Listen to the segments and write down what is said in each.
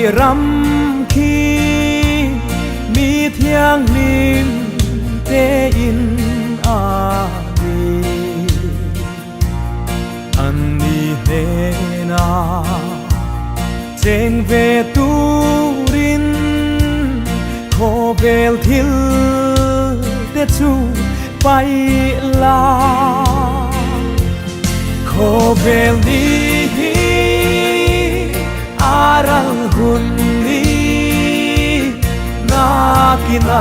Ram khi mi thianghlim tein a ni. An ni hnenah cheng ve turin khawvel thil te chu paih la. Khawvel ni hi a ral hun ni nakinah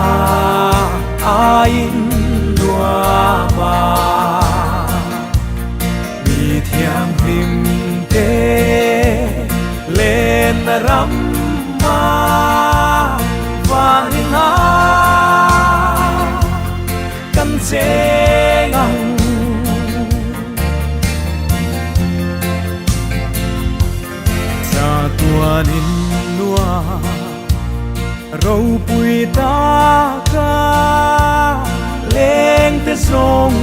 a in nuam ah. Mi thianghlim te len ram ah van in ah kan cheng ang. Chatuan in nuam ropui taka lengte zong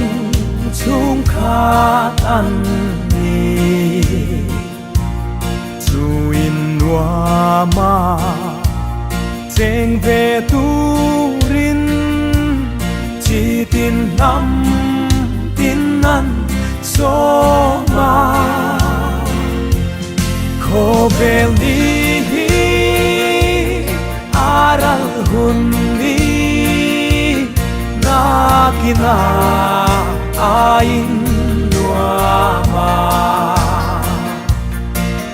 chungkhat an ni. Cu in nuam ah cheng ve turin chi tin hnam tin an sawm ah. Khawvel ni hi a ral hun ni nakinah a in nuam ah.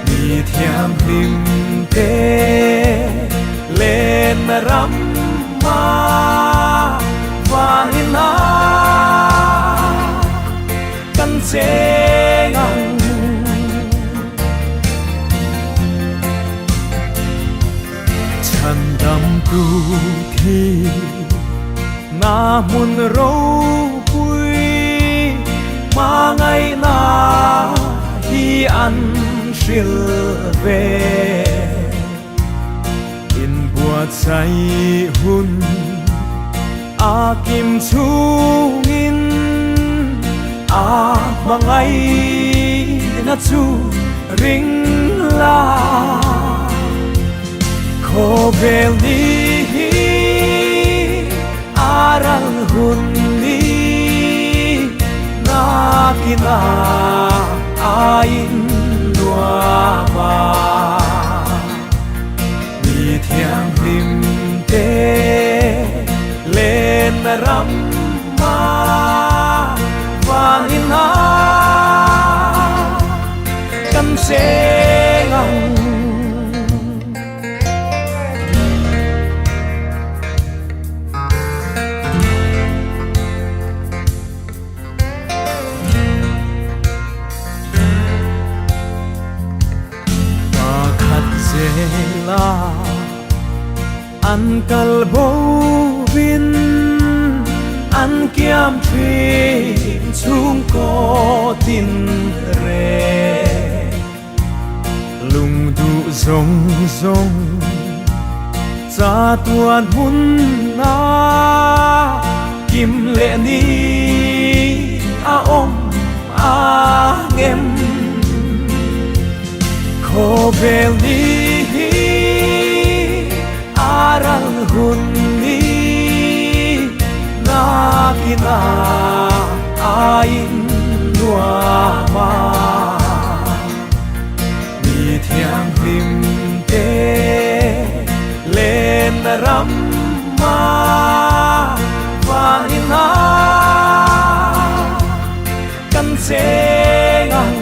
Mi thianghlim te len ram ah van in ah kan cheng ang. Chhandamtu thi na hmun ropui hmangaihnak hi an hril ve. In buatsaih hun a kim chungin a hmangaihna chu ring la. Khawvel ni hi a ral hun ni nakinah a in nuam ah. Mi thianghlim te len ram ah van in ah kan cheng ang. Pakhat zel ah an kal bo in an kiam ṭhin chungkaw tin re. Lungduh zongzong ca tuan hun ah kim le ni a um a ngem. Khawvel ni hi a ral hun ni nakinah a in nuam ah. Mi thianghlim te len ram ah van in ah kan cheng ang.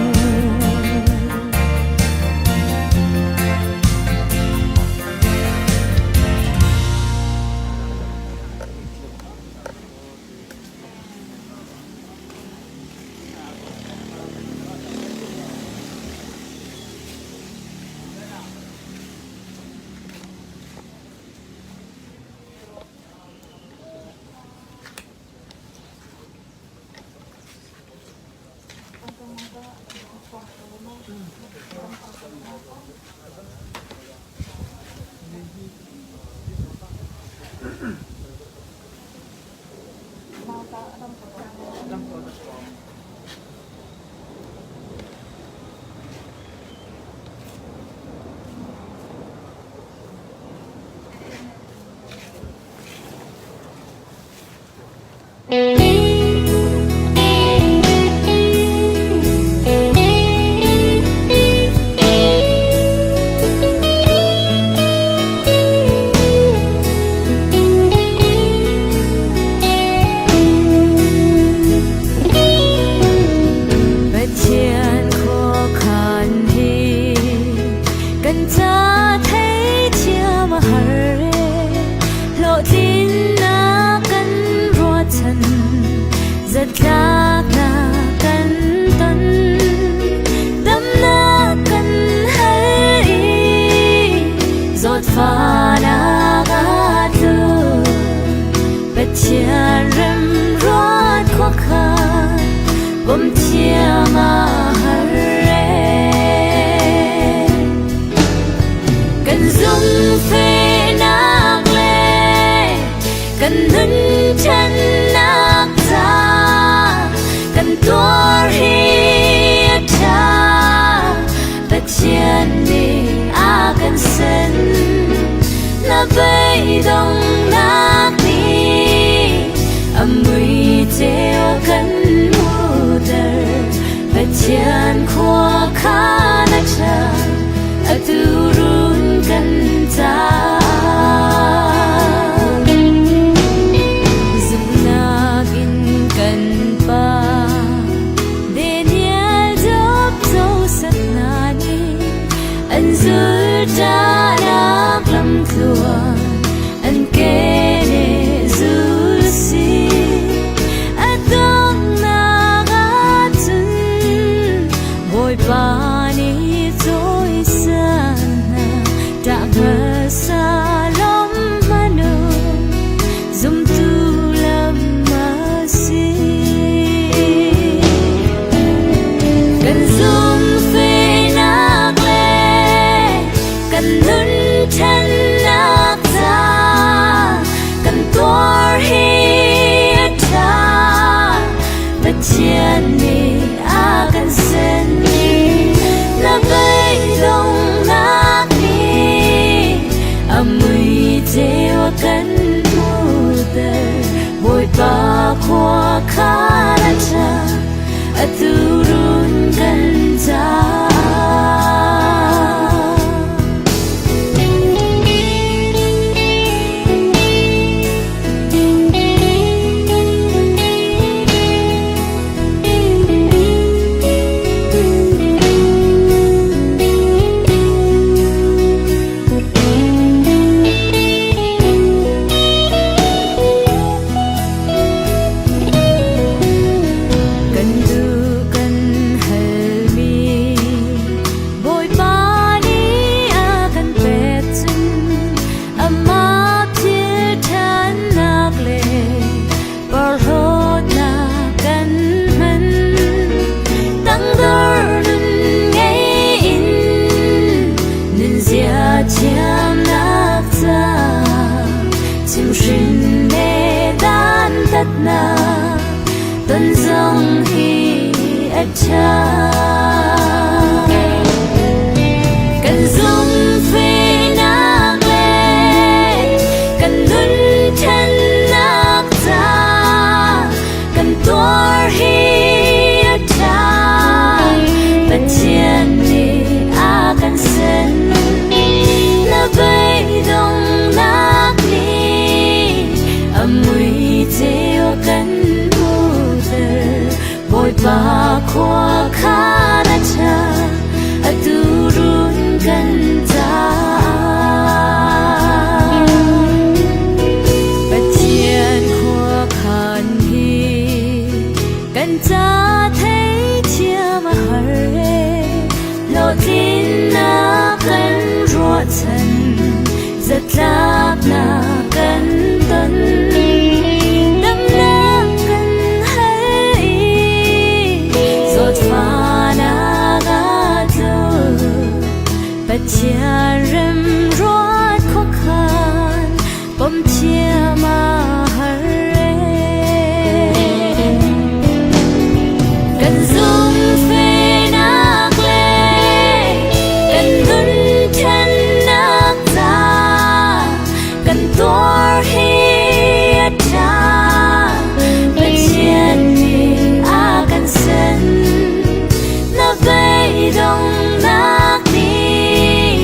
Zawtfahnak aa tlun. Pathian remruat khuakhan bawmthiam a har ee. Kan zumhfehnak le kan nun ṭhannak ca kan tuar hi a ṭha. Pathian nih a kan sen. Na beidonghnak nih a mui ceu kan hmuhter. Pathian khua khan a ṭha, atu run kan caah. Zumhnak in kan Pa Daniel Job Joseph hna nih an zulṭahnak lamtluan an kene zul si. A donghnak ahcun Bawipa nih cawisan hna ṭah hmasa lawmhman u, zumtu lam a si. Kan zumhfehnak le kan nun ṭhannak ca kan tuar hi a ṭha. Pathian nih a kan sen. Na beidonghnak nih a mui ceu a kan hmuhter. Bawipa khua khan a ṭha, atu run kan caah. Kan duh kan halmi Bawipa nih a kan pek cun amah thil ṭhannak le porhlawtnak kan hman. Tangdor nun ngei in nunzia thiamnak ca chimhhrin le dantatnak ton zong hi a ṭha. Kan zumhfehnak le kan nun ṭhannak ca kan tuar hi a ṭha. Pathian nih a kan sen. Na beidonghnak nih a mui ceu kan hmuhter. Bawipa khua khan a ṭha, atu run kan caah. Pathian khuakhan hi kan ca theithiam a har ee. Hlawhtlinnak kan ruahchan, zatlaknak kan ton. Damnak kan hal i zawtfahnak aa tluk. Pathian remruat khuakhan pom thiam a har ee. Kan zumhfehnak le kan nun ṭhannak ca kan tuar hi a ṭha. Pathian nih a kan sen. Na beidonghnak nih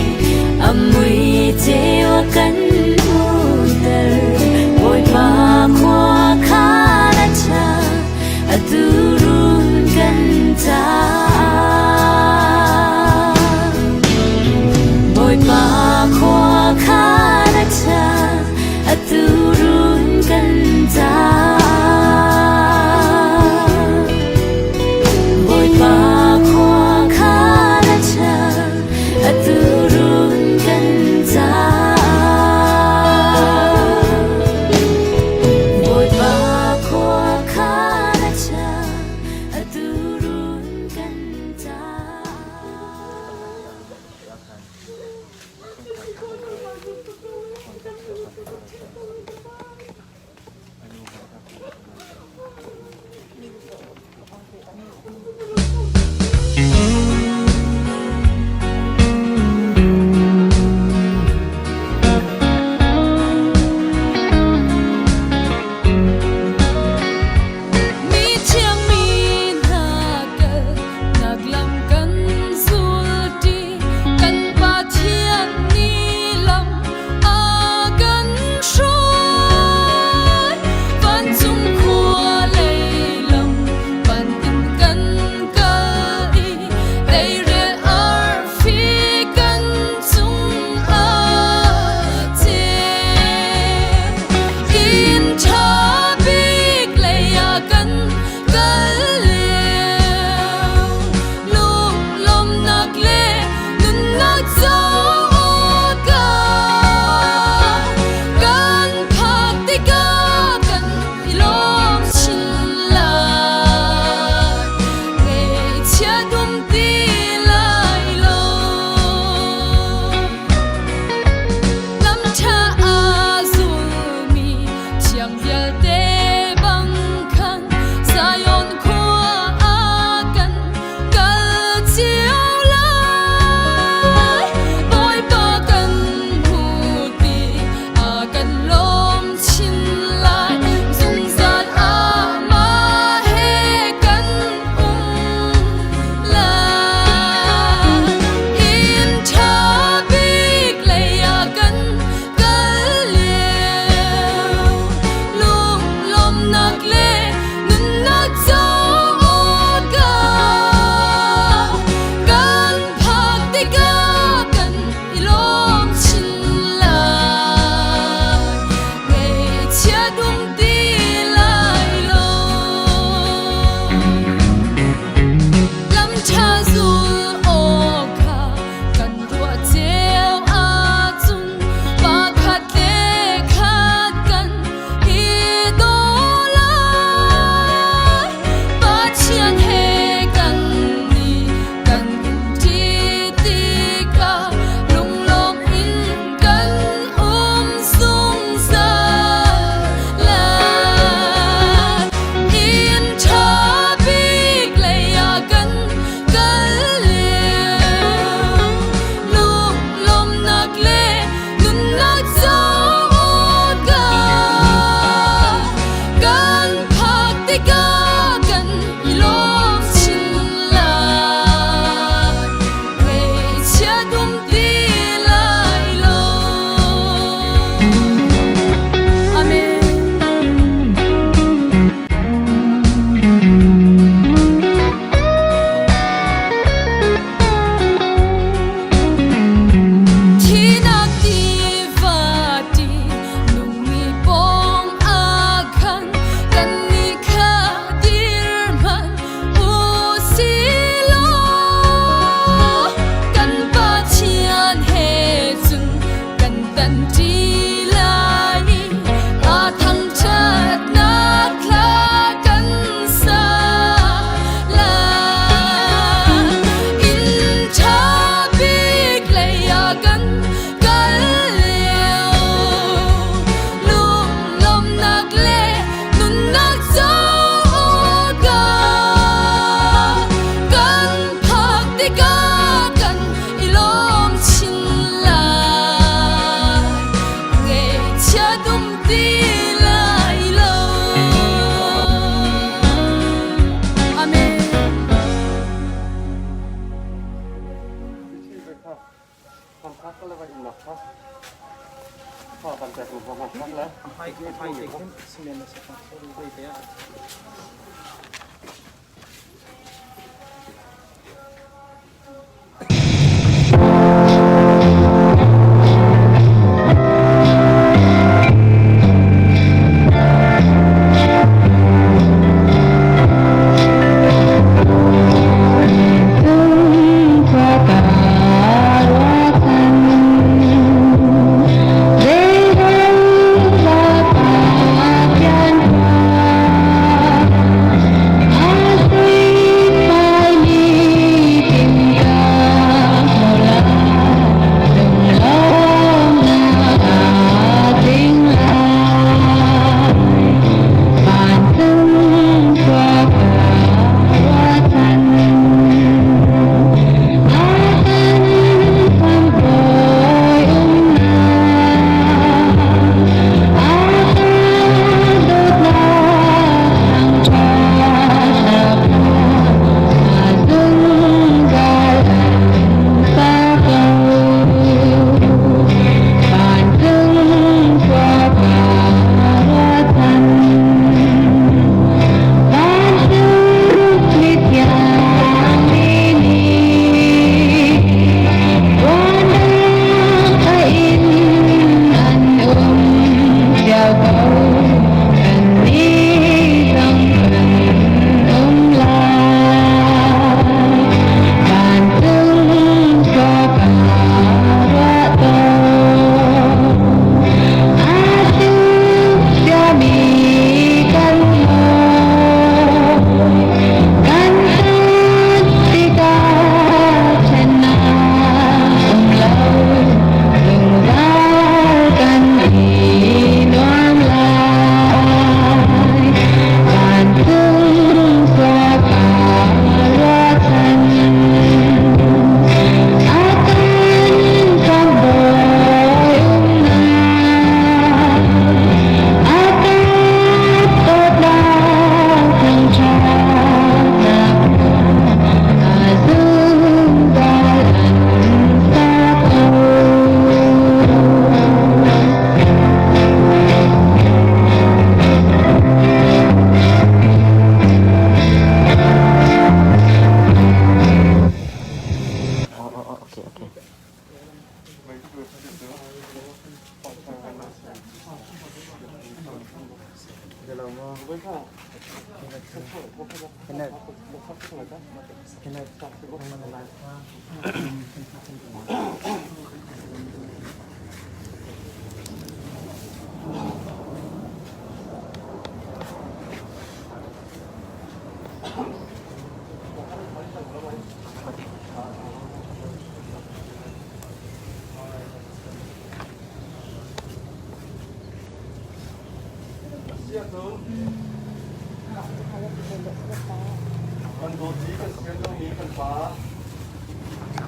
Kan dawtmi kan sianlomi kan pa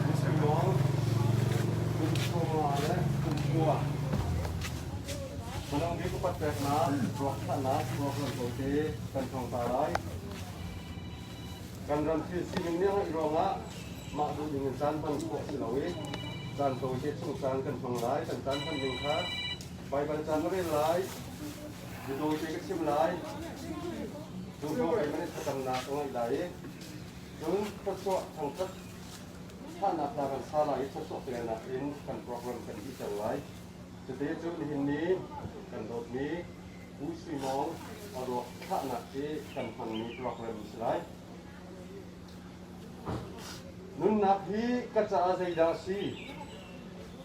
Misingmawng kum sawmnga le kum kua Manung bik upat peknak ruakthahnak ruaklam te kan hmang ta lai. Kan ram thil sining nih a ngeih ruangah mah duh ding in caan hman khawh si lo i caan tawite chung caan kan hmang lai. Kan caan hman ding kha Baibal caan na rel lai, biadawite ka chim lai, cu hnu keimah nih thlacamnak ka ngeih lai i cun thluachuah thangṭhat thahnak hna kan sa lai i thluachuah pelnak in kan program kan dihter lai. Cute cu nihin ni kan dawtmi Pu Sui Mawng a ruak thlahnak hi kan hmanmi program a si lai. Nunnak hi ka caah zeidah a si?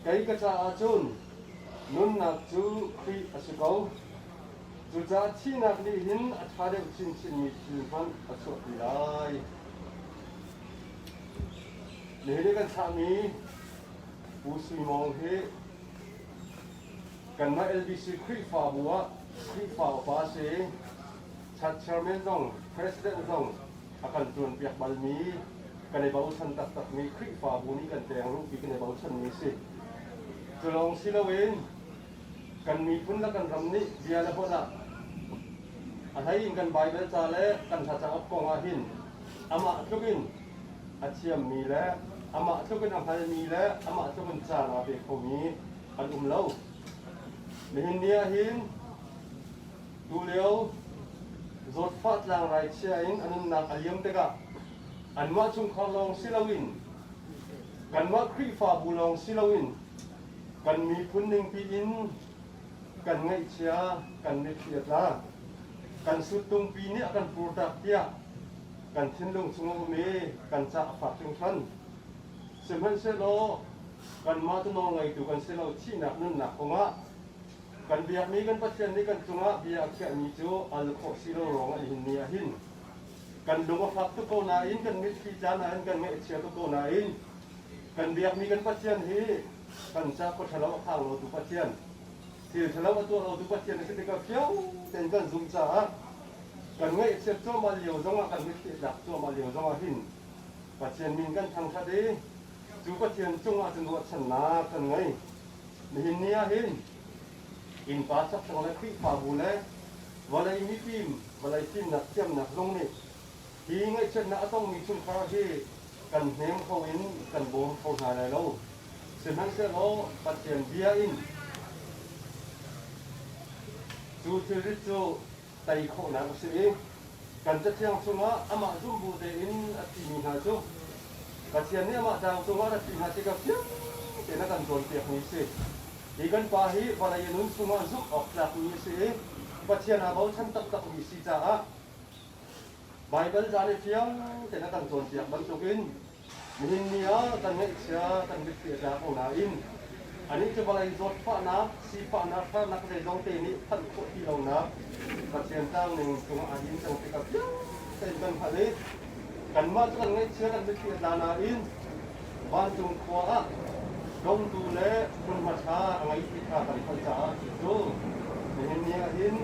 Kei ka caah cun nunnak cu Khrih a si ko. Cucaah thihnak nih hin a ṭha deuh chinchinmi thil hmanh a chuahpi lai. Nihin i kan thlahmi Pu Sui Mawng hi kanmah LBC Khrihfabu ah Khrihfa upa a si. Church chairman zong, president zong a kan ṭuanpiak balmi, kan i bochan taktakmi Khrihfabu nih kan tengruhpi kan i bochanmi a si. Cu lawng si loin kan miphun le kan ram nih bia le holh ah a hlei in kan Baibal ca le kan hlacang kong ah hin amah tluk in a thiammi le amah tluk in a hngalmi le amah tluk in caan aa pe khomi an um lo. Nihin ni ahhin tulio zawtfah tlangrai chia in a nunnak a liam tikah anmah chungkhar lawng si loin kanmah Khrihfabu lawng si loin kan miphun ningpi in kan ngaihchia kan mitthli a tla. Kan suttungpi nih a kan purtak tiah kan thinlung chung a um i kan ca a fak hringhran. Sihmanhsehlaw kanmah cu nawlngeitu kan si lo thihnak nunnak kongah kan biakmi kan Pathian nih kan cungah bia a khiahmi cu al khawh si lo ruangah nihin ni ah hin kan lung a fak tuk ko nain kan mitthli tla nain kan ngaihchia tuk ko nain kan biakmi kan Pathian hi kan ca khua ṭhalo a phang lotu Pathian thil ṭhalo a tuah lotu Pathian a si tikah fiang tein kan zumh caah kan ngaihchiat cuahmah lio zongah kan mitthli tlak cuahmah lio zongah hin Pathian min kan thangṭhat i cu Pathian cungah cun ruahchannak kan ngei. Nihin ni ah hin innpa chakchang le Khrihfabu le vawlei mifim, vawlei fimnak thiamnak zong nih hi ngaihchiatnak a tongmi chungkhar hi kan hnem kho in kan bawm kho hna lai lo. Sihmanhsehlaw Pathian bia in cu thilrit cu tei khawhnak a si i kan Cathiang chungah amah zumbu tein a thimi hna cu Pathian nih amah tlang cungah rat ti hna tikah fiang tein a kan cawnpiakmi a si. Hi kan pa hi vawlei a nun chungah zumh awk tlakmi a si i Pathian aa bochan taktakmi si caah Baibal ca nih fiang tein a kan cawnpiak bantukin nihin ni ah kan ngaihchia kan mitthli a tla ko nain anih cu vawlei zawtfahnak, sifahnak, harnak zeizong te nih phanh khawh ti lonak Pathian tlang ning cungah aa din cang tikah fiang tein kan hngalh i kanmah cu kan ngaihchia kan mitthli a tla nain vancung khua ah dongtu le hmunhma ṭha a ngei ti kha kan hngalh caah cu nihin ni ah hin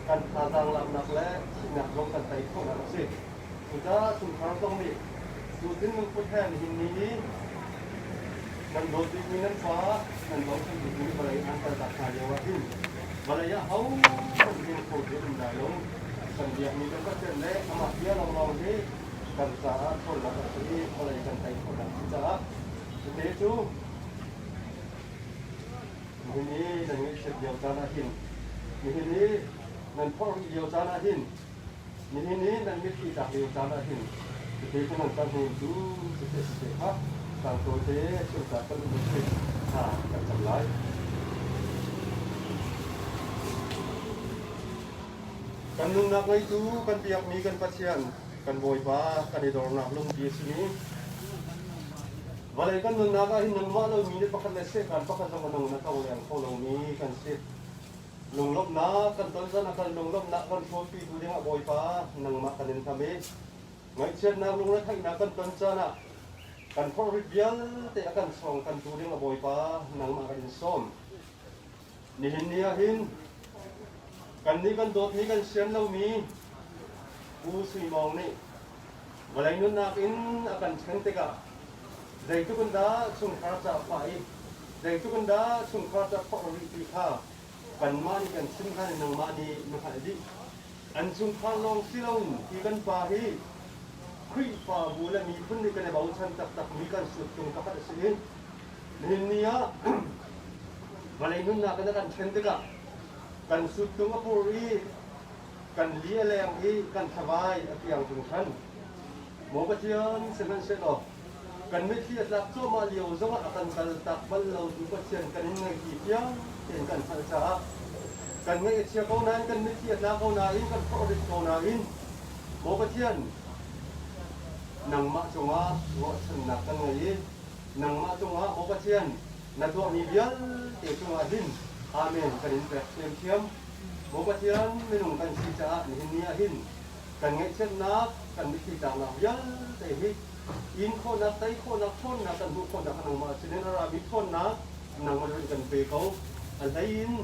kan thazaang laknak le thihnak zong kan tei khawhnak a si. Cucaah chungkhar zong nih cu thinlungput he nihin ni i nan dawt bikmi nan fa, nan bochan bikmi vawlei an kaltak hna lio ah hin vawlei ah hohmanh heng kho ti um lai lo. Kan biakmi kan Pathian le amah bia lawnglawng hi kan caah ṭhawnnak a si i vawlei kan tei khawhnak a si caah cute cu nihin i nan ngaihchiat lio caan ah hin nihin i nan phorh rih lio caan ah hin nihin i nan mitthli tlak lio caan ah hin cute cu nan can hnu cu siseh siseh kha tlangtawi te chimta kan um usih thla kan cam lai. Kan nunnak ngeitu kan biakmi kan Pathian kan Bawipa kan i dornak lungpi a simi vawlei kan nunnak ah hin nangmah lomi nih pakhat le sehkan pakhat zong a nung na tong leng kho lomi kan si. Lunglawmhnak kan ton caan ah kan lunglawmhnak kan hrawmpitu dingah Bawipa nangmah kan in hlam i ngaihchiatnak lungretheihnak kan ton caan ah kan forhrit vialte a kan sawng kan tu dingah Bawipa nangmah kan in sawm. Nihin ni ah hin kannih kan dawtmi kan sian lomi Pu Sui Mawng nih vawlei nunnak in a kan ṭhen tikah zeitluk in dah chungkhar ca fah i zeitluk in dah chungkhar ca phorh rih ti kha kanmah nih kan chim hna i nangmah nih na hngalh dih. An chungkhar lawng si loin hi kan pa hi Khrihfabu le miphun nih kan i bochan taktakmi kan suttung pakhat a si i nihin ni ah vawlei nunnak in a kan ṭhen tikah kan suttung a pur i kan li a leng i kan thlavai a kiang hringhran. Maw Pathian, sihmanhsehlaw kan mitthli a tlak cuahmah lio zongah a kan kaltak bal lotu Pathian kan in ngei ti fiang tein kan hngalh caah kan ngaih a chia ko nain kan mitthli a tla ko nain kan forhrit ko nain Maw Pathian, nangmah cungah ruahchannak kan ngei i nangmah cungah Maw Pathian na tuahmi vialte cungah hin Amen kan in pek ṭhiamṭhiam. Maw Pathian, minung kan si caah nihin ni ah hin kan ngaihchiatnak, kan mitthli tlaknak vialte hi in khawhnak, tei khawhnak, ṭhawnnak kan hmuh khawhnak nangmah sinin a rami ṭhawnnak nangmah nih kan pe ko. A hlei in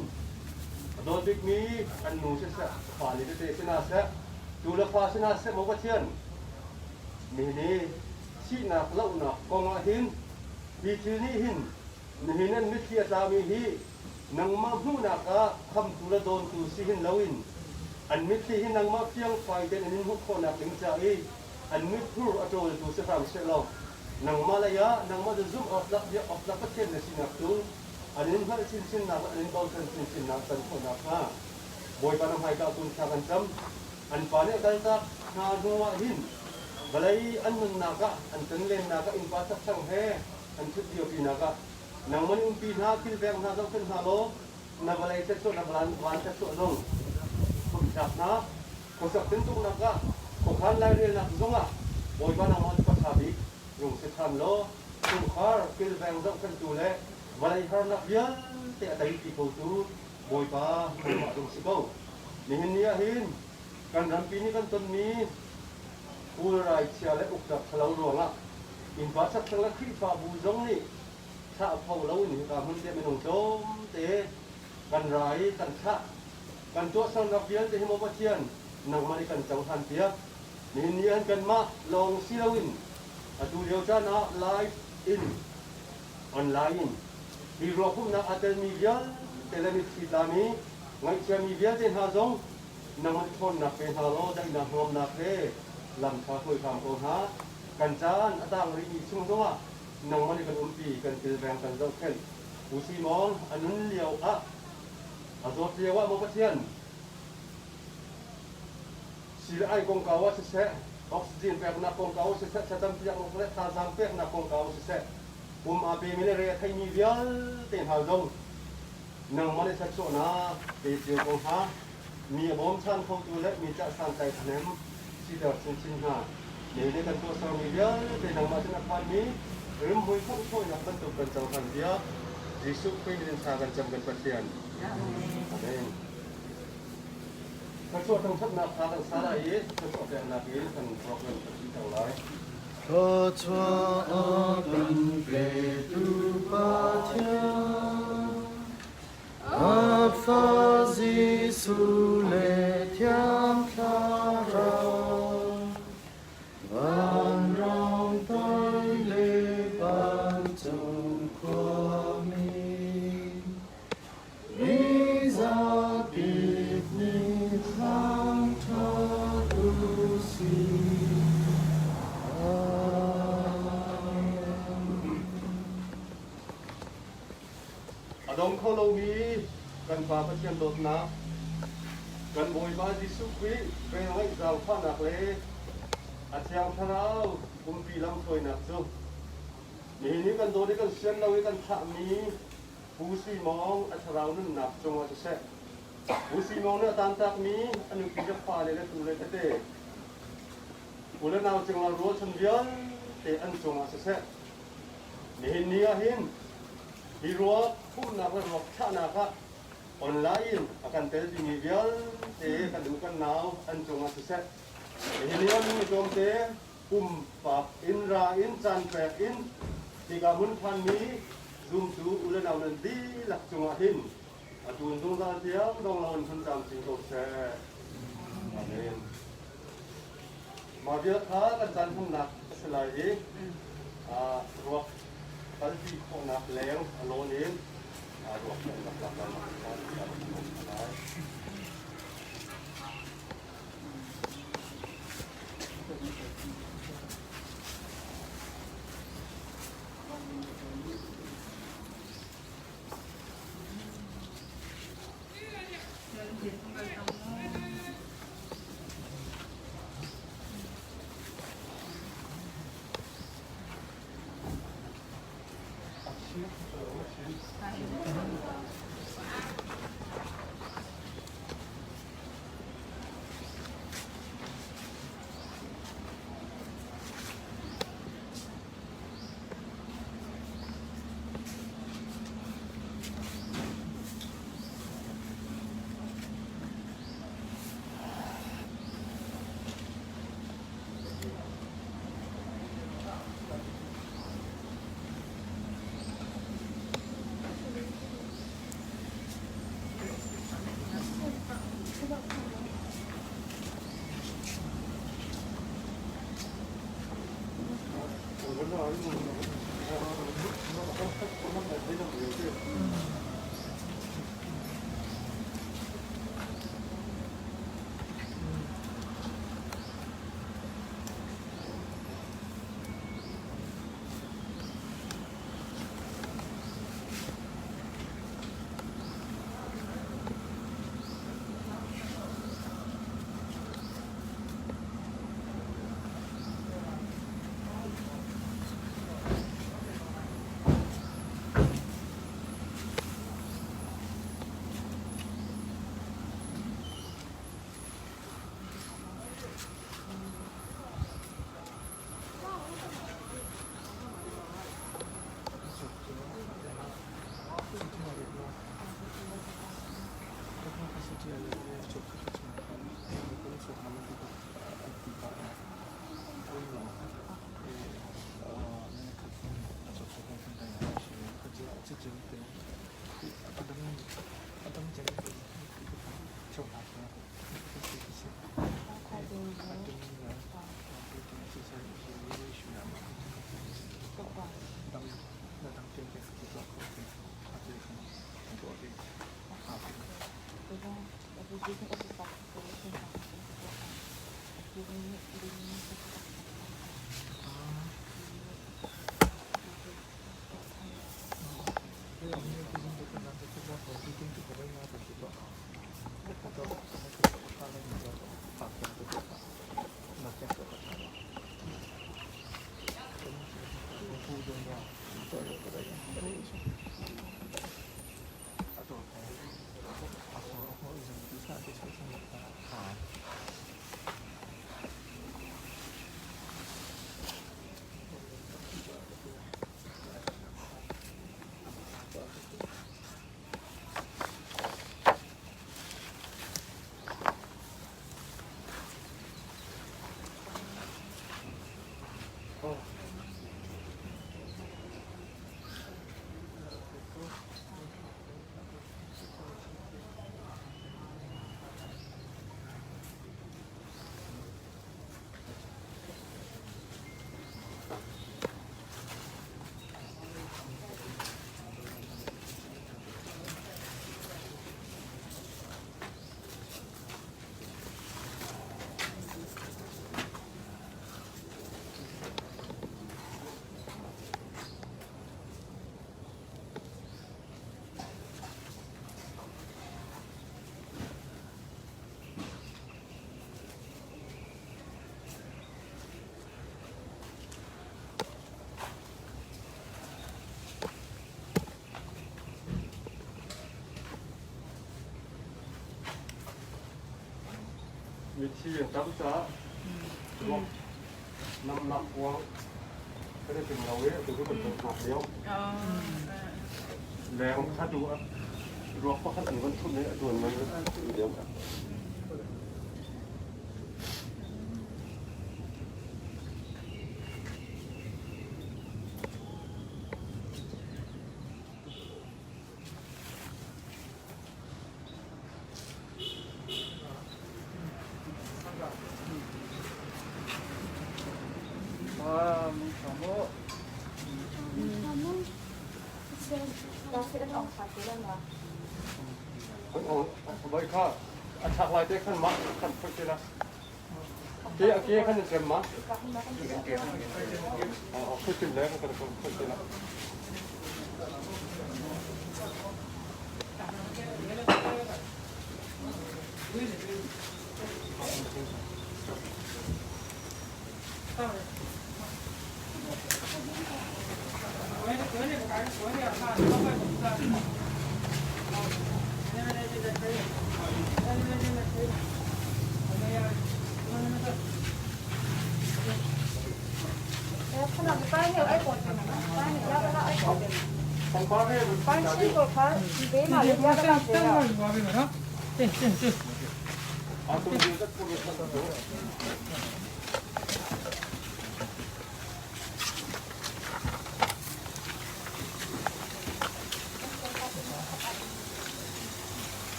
a dawt bikmi an nu siseh, fale tete sinah seh, tu le fa sinah seh, maw Pathian, nihin i thihnak lohnak kong ah hin hi thil nih hin nihin an mitthli a tlami hi nangmah hmuhnak ah khamtu le dawntu si hin loin an mitthli hi nangmah fiangfai tein an in hmuh khawhnak ding ca i an mitthur a ṭawltu si hram seh law nangmah lei ah nangmah cu zumh awk tlak biak awk tlak Pathian na sinak cu An in hngalh chinchinnak le an in bochan chinchinnak can khawh nakhnga Bawipa na hmaika kun thla kan cam. An pa nih a kaltak hna hnuah hin vawlei an nunnak ah an tonlennak ah innpa chakchang he an ṭhut liopinak ah nangmah nih umpi hna, kilveng hna, zohkhenh hna law na vawlei thluachuah na van thluachuah zong phomhtlak hna. Khuasak tintuknak ah khuakhan lairelnak zongah Bawipa nangmah cu ka ṭha bik rung si ṭhan law chungkhar kilveng zohkhenhtu le vawlei harnak vialte a teipi khotu Bawipa nangmah rung si ko. Nihin ni ah hin kan rampi nih kan tonmi pulrai chia le uknak ṭhalo ruangah innpa chakchang le Khrihfabu zong nih thlah kho loin hika hmun te minung tlawmte kan ra i kan thlah. Kan tuahsernak vialte hi maw Pathian nangmah nih kan cohlan piak. Nihin ni ah kanmah lawng si loin atu lio caan ah live in online in hi ruakhumhnak aa telmi vialte le mitthli tlami ngaihchiami vialte hna zong nangmah ṭhawnnak pe hna law daihnak nuamnak he lam ṭha hruai hram ko hna. Kan caan a tang rihmi chung zongah nangmah nih kan umpi, kan kilveng, kan zohkhenh. Pu Simon a nun lio ah a zawt lio ah maw Pathian sii ai kongkau ah siseh, oxygen peknak kongkau ah siseh, thlacampiaknak le thazaang peknak kongkau ah siseh, pum aa pemi le re a theimi vialte hna zong nangmah nih thluachuahnak pe cio ko hna. Mi a bawmchan khotu le mi cah santlai thahnem siter chinchin hna. Mi nih kan tuahsermi vialte nangmah sin a phanmi rimhmui khanghthawinak bantuk kan cohlan piak. Jesuh Khrih min in thla kan cam kan Pathian. Amen. Thluachuah thangṭhatnak kha kan sa lai i thluachuah peknak in kan program kan dihter lai. Thluachuah a kan petu Pathian, a Fa Jesuh le Thiang Thlarau, vanrong toi le vancung khuami, Mizapi nih thangṭhat u sih. Amen. A dong kho lomi kan Pa Pathian dawtnak, kan Bawipa Jesuh Khrih velngeih zaangfahnak le a Thiang Thlarau umpi lamhruainak cu nihin hi kan dawt i kan sian lo i kan thlahmi Pu Sui Mawng a thlarau nunnak cungah siseh, Pu Sui Mawng nih a tantakmi a nupi le fale le tu le tete, u le nau cingla rualchan vialte an cungah siseh, nihin ni ah hin hi ruak humnak le ruak thlahnak ah online in a kan telpimi vialte kan u kan nau an cungah siseh, nihin ni ah mi tlawmte pumpak in ra in caan pek in hika hmun phanmi zumtu u le nau nan dihlak cungah hin a tun zungzal tiang dong loin hun camcin ko seh. Amen. Mah vial kha kan caan hmannak a si lai i ruak kalpi khawhnak leng a lawn in ruak kan rak lak lai lai. Mithi an tam caah ruak namnak kuang kan i ting lo i atu cu kan ton hngak lio. Leng kha tu ruak pakhat an van thumh i a tuan man lio. Kha a chak lai te khan ma khan phoi te la ke a ke khan in ma phoi tim le kan phoi te la.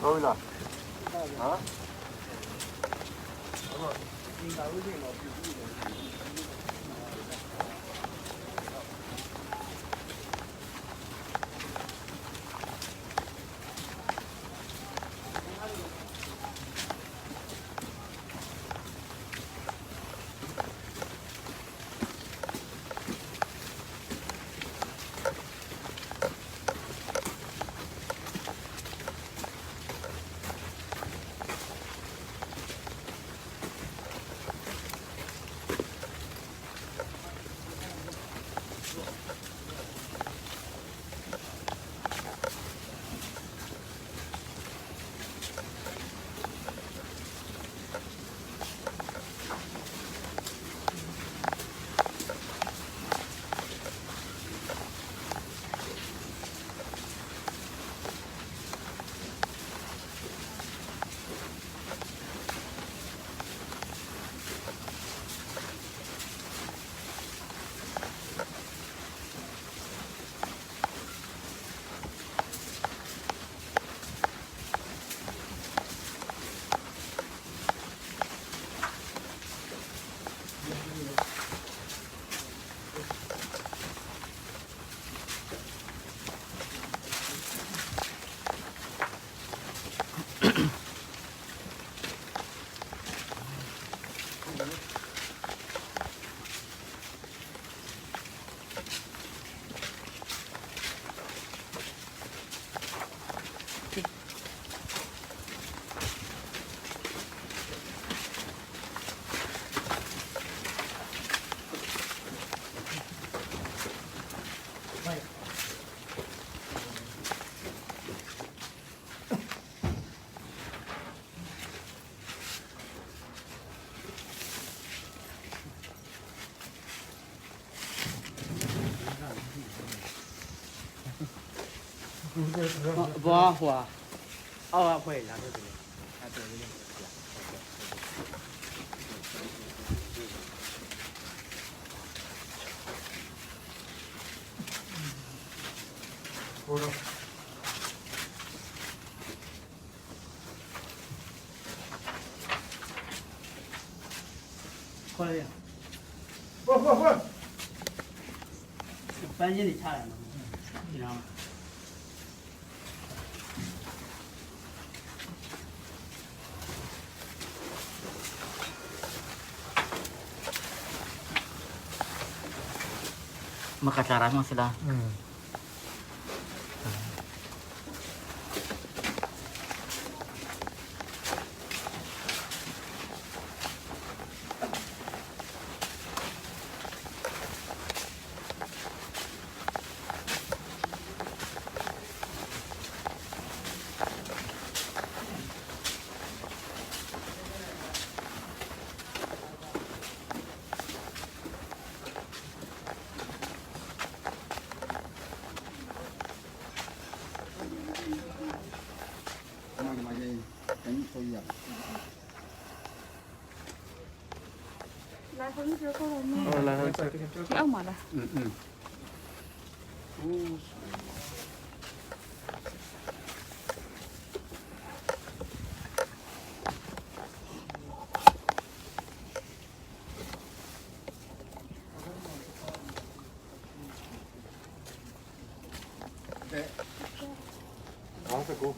Rồi là hả? ဘောဟွာအောက်အဖွဲ့လာတော့တယ်အဲ့တော်လေးခေါ်ရ Vâng vâng vâng. ပန်းချင်းတွေချရတယ်ဒီတော့ Makasara mo sila. Đó, phải cô.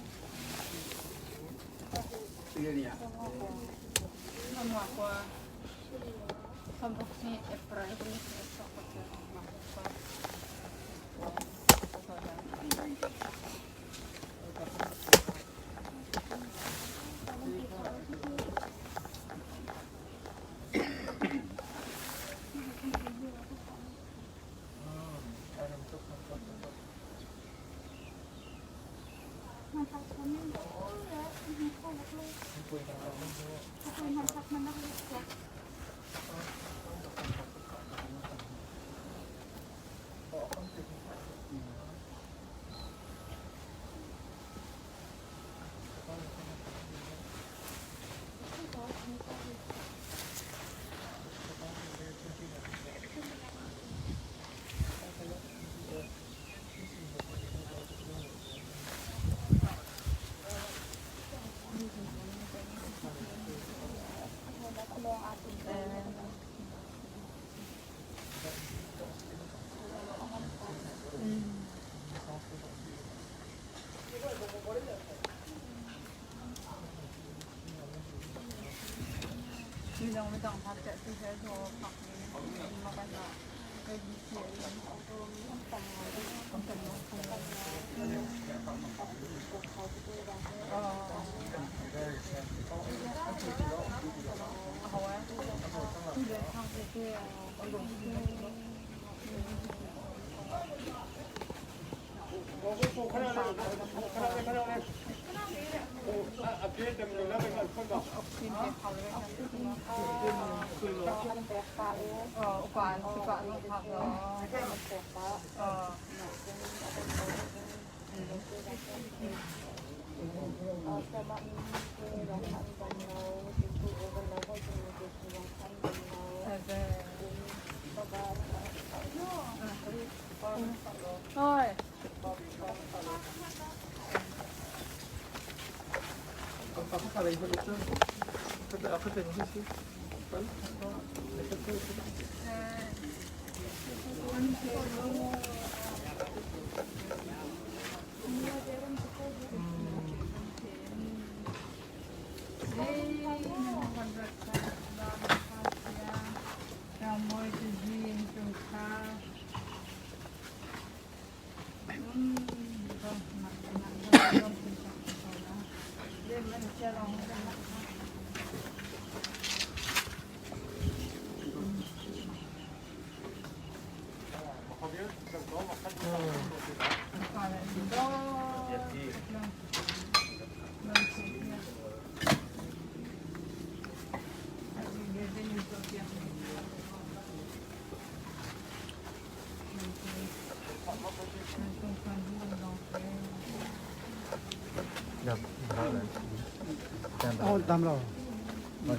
哦，当不了。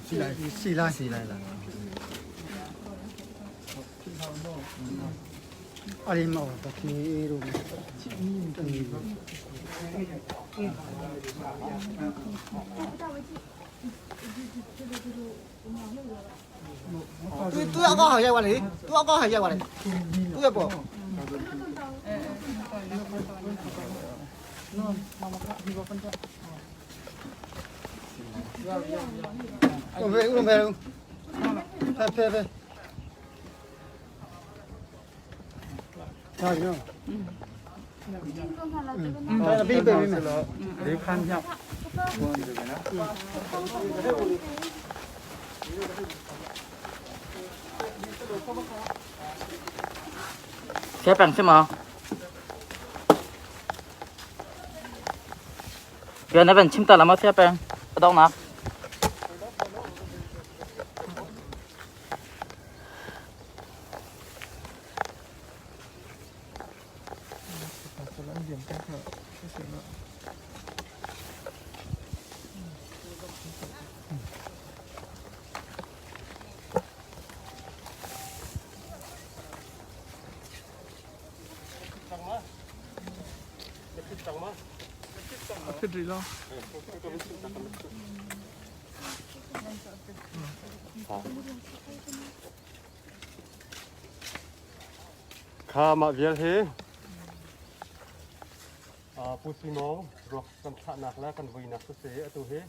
是来是来是来啦。阿里冇得去路。对对阿哥系话你，对阿哥系话你，对一个。我没我没，别别别。加油！嗯，别别别。你看一下。 切饼是吗？原来本清得那么切饼，不懂啦。 Kha mah vial hi Pu Sui Mawng ruak kan thlahnak le kan vuinak siseh atu hi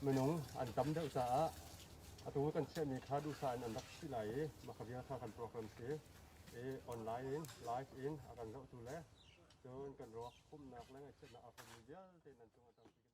minung an tam deuh caah atu kan chiahmi kha duhsah in an rak chih lai i mah kha vial kha kan program si i online in live in a kan zohtu le cun kan ruak pumhnak le ngaihchiatnak aa hrawmmi vialte nan cung a tampi.